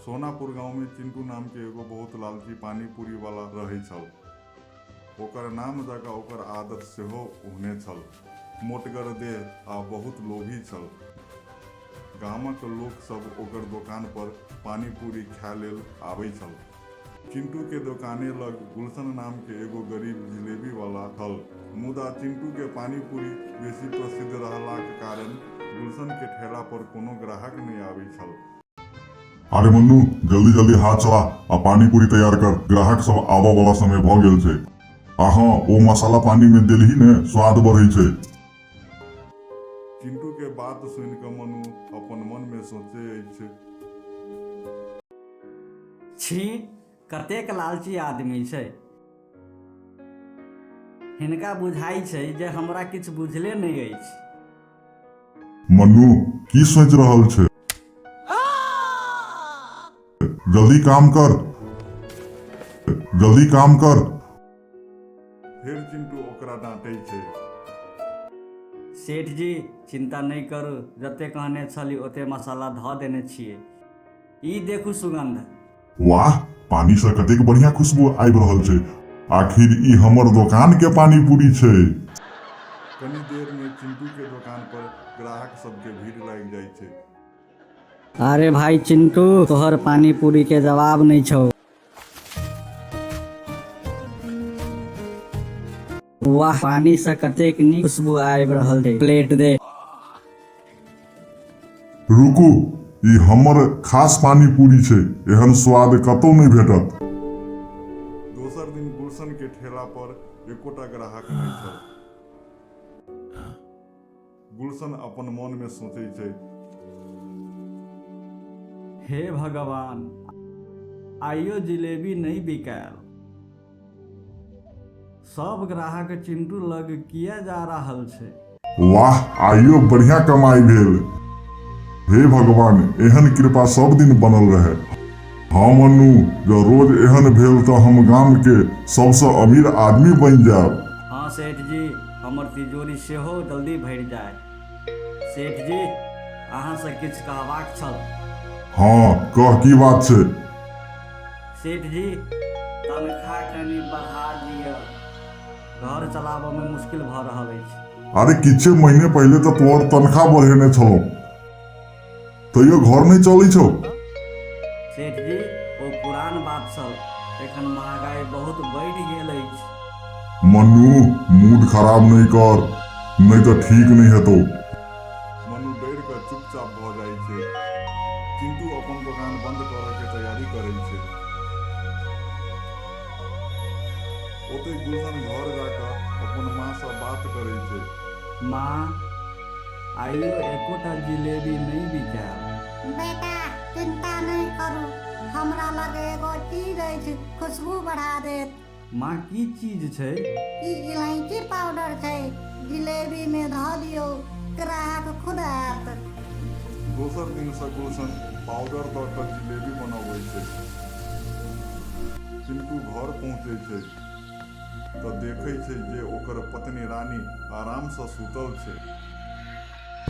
सोनापुर गाँव में चिंटू नाम के एगो बहुत लालची पानी पूरी वाला रहै छल। ओकर नाम जकाँ ओकर आदत सेहो ओहने छल। मोटगर देह आ बहुत लोभी छल। गामक लोक सब ओकर दोकान पर पानी पूरी खाय लेल आबै छल। चिंटू के दोकाने लग गुलशन नाम के एगो गरीब जिलेबी वाला छल। मुदा चिंटू के पानी पूरी बेसी प्रसिद्ध रहलाक कारण गुलशन के ठेला पर कोनो ग्राहक नहि आबै छल। अरे मन्नू, जल्दी जल्दी हाथ चला आ पानी पूरी तैयार कर। ग्राहक सब आबऽ वाला समय भऽ गेल छै। आ हँ, ओ मसाला पानी में देलही ने स्वाद बढ़ै छै। चिंटू के बात सुनि कऽ मनु अपन मन में सोचै अछि। छी, कतेक लालची आदमी छै। हिनका बुझाइ छै जे हमरा किछु बुझले नहि अछि। मन्नू, की सोचि रहल छै? जल्दी काम कर, जल्दी काम कर। फेर चिंटू ओकरा डाँटै छै। सेठ जी, चिंता नहि करू, जते कहने छली ओते मसाला धऽ देने छियै। ई देखू सुगंध। वाह, पानी से कतेक बढ़िया खुशबू आबि रहल छै। आखिर ई हमर दोकान के पानी पूरी छै। कनी देर में चिंटू के दोकान पर ग्राहक सबके भीड़ लागि जाइ छै। अरे भाई चिंटू, तोहर पानी पूरी के जवाब नहि छौ। वाह, पानी से कतेक नीक खुशबू आबि रहल छै। प्लेट दे। रुकू, ई हमर खास पानी पूरी छै। एहन स्वाद कतौ नहि भेटत। दोसर दिन गुलशन के ठेला पर एकोटा ग्राहक नहि छल। गुलशन अपन मन में सोचै छै। हे भगवान, आइयो जिलेबी नहि बिकायल। सब ग्राहक चिंटू लग किया जा रहल छै? वाह, आइयो बढ़िया कमाई भेल। हे भगवान, एहन कृपा सब दिन बनल रहे। हाँ मन्नू, जँ रोज एहन भेल तऽ हम गाम के सबसँ अमीर आदमी बनि जायब। हाँ सेठ जी, हमर तिजोरी सेहो जल्दी भरि जाय। सेठ जी, अहाँसँ किछु कहबाक छल। हाँ कह, की बात छै? सेठ जी, तनख्वाह कनि बढ़ा दिअ, घर चलाबऽ में मुश्किल भऽ रहल अछि। अरे किछे महीने पहिले तऽ तोहर तनख्वाह बढ़ेने छलहुँ, तैयो घर नहि चलै छौ। सेठ जी, ओ पुरान बात छल, एखन महगाई बहुत बढ़ि गेल अछि। मन्नू, मूड खराब नहि कर, नहि तऽ ठीक नहि हेतौ। मनु डरि कऽ चुपचाप भऽ जाइ छै। चिंटू अपन दोकान बंद करऽ के तैयारी करै छै। ओतै गुलशन घर जा कऽ अपन माँ सँ बात करै छै। माँ, आइयो एकोटा जिलेबी नहि बिकायल। बेटा, चिंता नहि करू, हमरा लग एगो चीज अछि, खुशबू बढ़ा देत। माँ, की चीज छै? ई इलायची पाउडर छै, जिलेबी में धऽ दियौ, ग्राहक खुद आयत। दोसर दिन सँ गुलशन पाउडर दऽ कऽ जिलेबी बनबै छै। चिंटू घर पहुँचै छै तऽ देखै छै जे ओकर पत्नी रानी आराम सँ सुतल छै।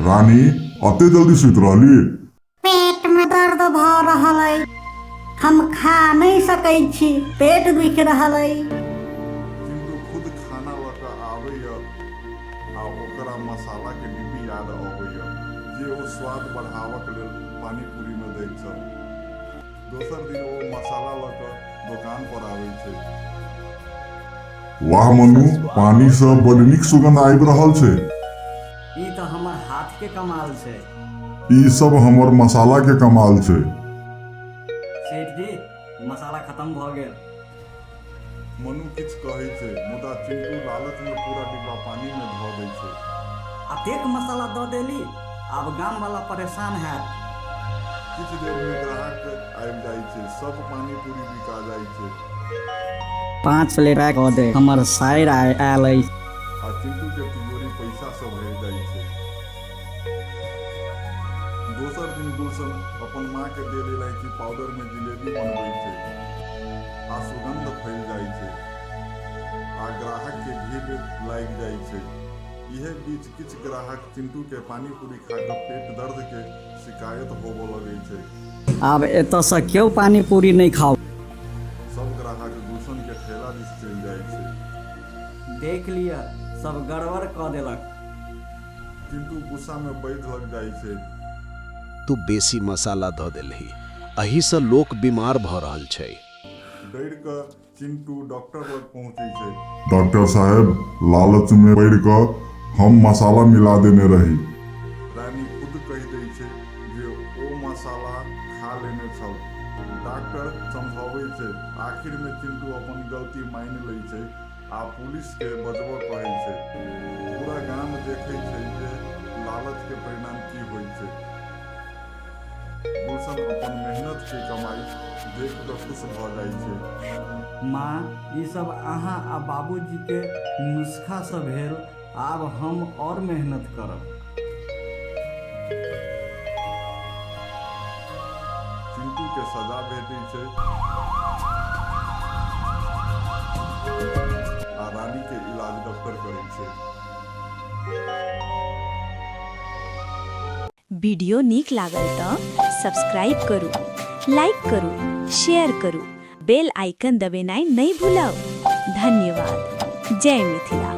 रानी, अते जल्दी सुति रहली? पेट में दर्द भऽ रहल अछि, हम खा नहि सकै छी, पेट दुखि रहल अछि। चिंटू खुद खाना लऽ कऽ आबैए आ ओकरा मसाला के डिब्बी याद अबैए जे ओ स्वाद बढ़ाबक लेल पानी पूरी में दैत छल। दोसर दिन ओ मसाला लऽ कऽ दोकान पर आबै छै। वाह मन्नू, पानी सँ बड नीक सुगंध आबि रहल छै। ई तऽ हमर हाथ के कमाल छै। ई सब हमर मसाला के कमाल छै। सेठ जी, मसाला खत्म भऽ गेल। मनु किछु कहै छै, मुदा चिंटू लालच में पूरा डिब्बा पानी में धऽ दै छै। अतेक मसाला दऽ देली, आब गाम वाला परेशान हैत। किछु देर में ग्राहक आबि जाइ छै, सब पानी पूरी बिका जाइ छै। 5 प्लेट पैक कऽ दे, हमर साइर आयल अछि। आ चिंटू के तिजोरी पैसा सँ भरि जाइ छै। दोसर दिन गुलशन अपन माँ के देल इलायची पाउडर में जिलेबी बनबै छै आ सुगंध फैल जाइ छै आ ग्राहक के भीड़ लागि जाइ छै। इहे बीच किछु ग्राहक चिंटू के पानीपूरी खा कऽ पेट दर्द के शिकायत होबऽ लगै छै। आब एतऽसँ केओ पानीपूरी नहि खाउ। सब ग्राहक गुलशन के ठेला दिस चलि जाइ छै। देख लिअ, सब गड़बड़ कऽ देलक। चिंटू गुस्सा मे बैद लग जाइ छै। तू बेसी मसाला धऽ देलही, एहिसँ लोक बीमार भऽ रहल छै। डरि कऽ चिंटू डॉक्टर लग पहुँचै छै। डॉक्टर साहेब, लालचमे पड़ि कऽ हम मसाला मिला देने रही। रानी खुद कहि दै छै जे ओ मसाला खा लेने छल। डॉक्टर समझाबै छै। आखिर मे चिंटू अपन गलती मानि लै छै आ पुलिस के बजबऽ कहै छै। पूरा गाम देखै छै जे लालच के परिणाम की होइ छै। गुलशन अपन मेहनत के कमाई देख कऽ खुश भऽ जाइ छै। माँ, ई सब अहाँ आ बाबूजीके नुस्खासँ भेल। आब हम आओर मेहनत करब। चिंटू के सजा भेटै छै आ रानी के इलाज डॉक्टर करै छै। वीडियो नीक लागल तऽ सब्सक्राइब करू, लाइक करू, शेयर करू, बेल आइकन दबेनाइ नहि भूलब। धन्यवाद। जय मिथिला।